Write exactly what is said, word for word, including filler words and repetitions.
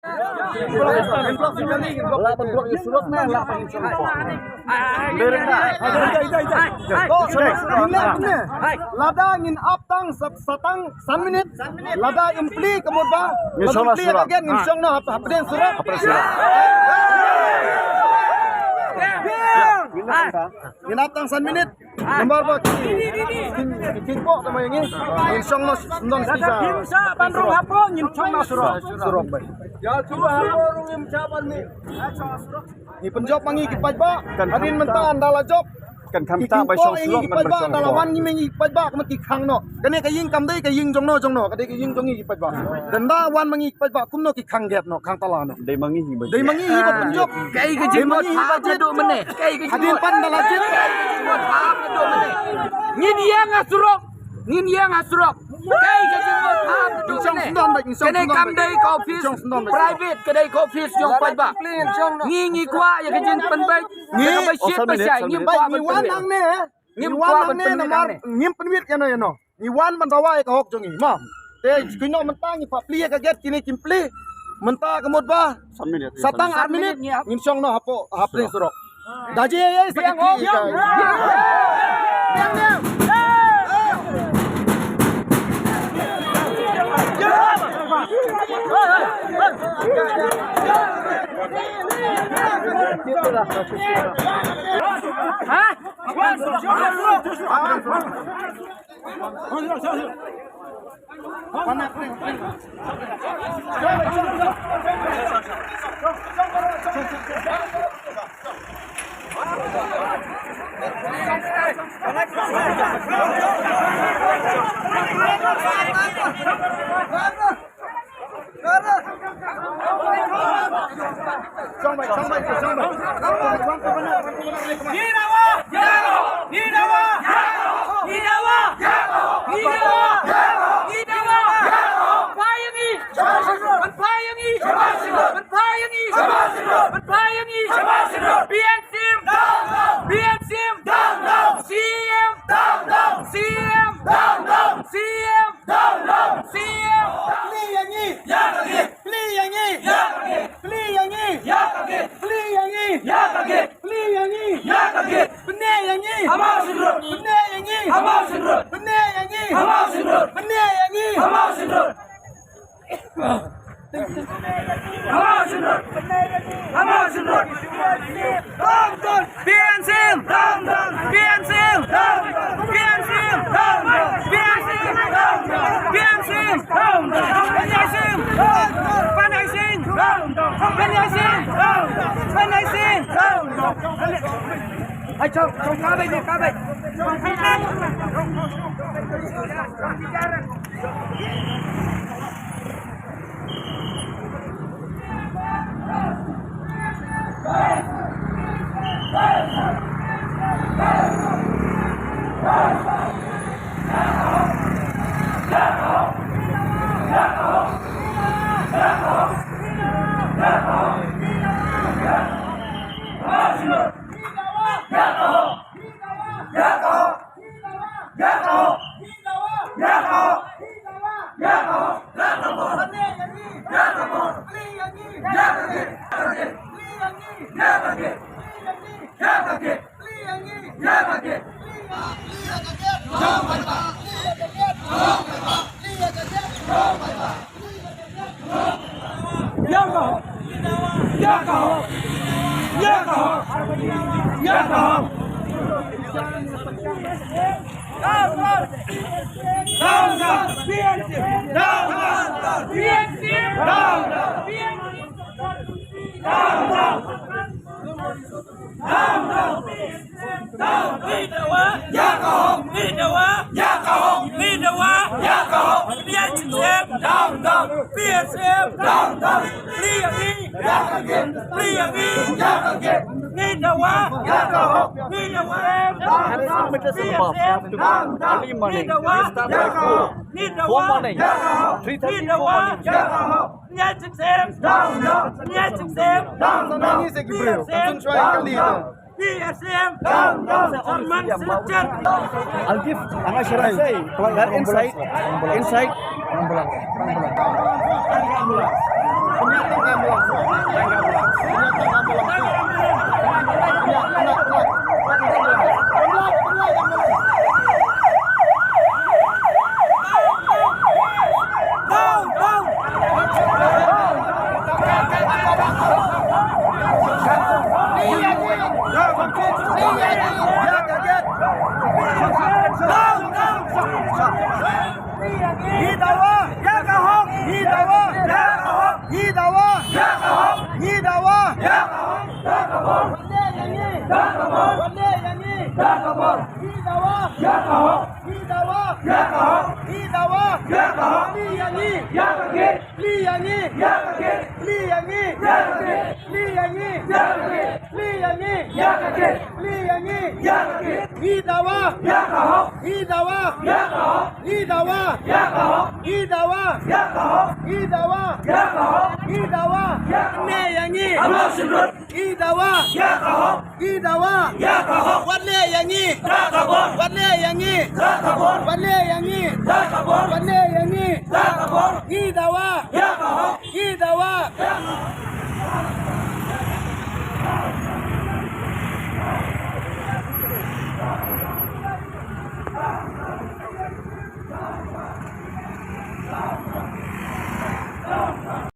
Lah ban block ïa surok ne, lah ban surok. Lada ngin ap tang sa-, sa tang san minit, lada ym plie ka mut ba, ngin shong noh surok. Ngin shong noh hap-, hapdeng surok. Hapdeng surok. Ngin ap tang san minit. Namar ba ki, ki, ki, ki pok tama ïa ngi. Ngin shong noh, shong noh sha. Ngim shah ban rung hapoh, ngin shong noh surok. Surok bai. Ïa, surok hapoh ruh ngim shah ban mih. Ngi pynjop ma ngi ki paidbah. Hadien mynta ynda la jop. Kan kham ta bai shong surok, ki paidbah, ynda la wan ngi ma ngi ki paidbah, ka mut ki khang noh. Kane ka ïing kam dei ka ïing jong no jong no, ka dei ka ïing jong ngi ki paidbah. Ynda wan ma ngi ki paidbah kumno ki khang gate noh, khang tala noh. Dei ma ngi hi ba. Dei ma ngi hi ba pynjop. Kaei ka jingmut hap naduh mynne. Kaei ka jingmut. Hadien pat ynda la jied. Kaei ka jingmut hap naduh mynne. Ngin ïeng ha surok. Ngin ïeng ha surok. Kaei ka jingmut hap naduh mynne. Kane kam dei ka office private, ka dei ka office jong paidbah. Ngi ngi kwah ïa ka jingpynbeit. Ngi, ïa ka ba shit ba shai, ngim kwah ban pynbeit. Ngim kwah ban pynbeit nangne. Ngim pynbeit ïano ïano. Ngi wan ban dawa ïa ka hok jong ngi, ma. Te kino mynta ngi plie ka gate, kine kim plie. Mynta ka mut ba sa tang ar minit ngin shong noh hapoh, hapdeng surok. Da jia ïa sa ki. Ha? Plie ïa ngi. Ïa ka gate. Plie ïa ngi. Ïa ka gate. Plie ïa ngi. Ïa ka gate. Plie ïa ngi. Ïa ka gate. Plie ïa ngi. Ïa ka gate. Pyneh ïa ngi. Amau Shendrot. Pyneh ïa ngi. Amau Shendrot. Pyneh ïa ngi. Amau Shendrot. Pyneh ïa ngi. Amau Shendrot. Amau Shendrot. Amau Shendrot. Down, down. P N C M. Down, down. P N C M. Down, down. P N C M. Down, down. P N C M. Down, down. P N C M. Down, down. P N C M. Down, down. P N C M. Down, down. P N C M. Down, down. Ai, chong, chong, ka bai, ka bai. Ïa ka hok. Ïa ka hok. Ïa ka hok. Ïa ka hok. Down, down. P N C M. Down, down. P N C M. Down, down. P N C M. Down, down. Down, down. Down. Ngi dawa. Ïa ka hok. Ngi dawa. Ïa ka hok. Ngi dawa. Ïa ka hok. P N C M. Down, down. P N C M. Down, down. Plie ïa ngi. Ïa ka gate. Plie ïa ngi. Ïa ka gate. Ngi dawa. Ïa ka hok. Ngi dawa. Down, down. P N C M. Down, down. Early morning. Ngi dawa. We start by four. Ngi dawa. Four morning. Ïa ka hok. Three thirty, four morning. Ïa ka hok. P N C M. Down, down. P N C M. Down, down. P N C M. Down, down. P N C M. Down, down. I'll give, I'm not sure I say, that inside, inside. Ngi dawa. Ya ka hok. Ngi dawa. Ya ka hok. Ngi dawa. Ya ka hok. Plie ïa ngi. Ya ka kit. Plie ïa ngi. Ya ka kit. Plie ïa ngi. Ya ka kit. Plie ïa ngi. Ya ka kit. Plie ïa ngi. Ya ka kit. Plie ïa ngi. Ya ka kit. Ngi dawa. Ya ka hok. Ngi dawa. Ya ka hok. Ngi dawa. Ya ka hok. Ngi dawa. Ya ka hok. Ngi dawa. Ya ka hok. Ngi dawa. Ya ka hok. Plie ïa ngi. Amo sudut. Ngi dawa. Ya ka hok. Ngi dawa. Ya ka hok. Wat leh ïa ngi. Ka ka bor. Wat leh ïa ngi. Ka ka bor. Wat leh ïa ngi. Ka ka bor. Wat leh ïa ngi. Ka ka bor. Ngi dawa. Ya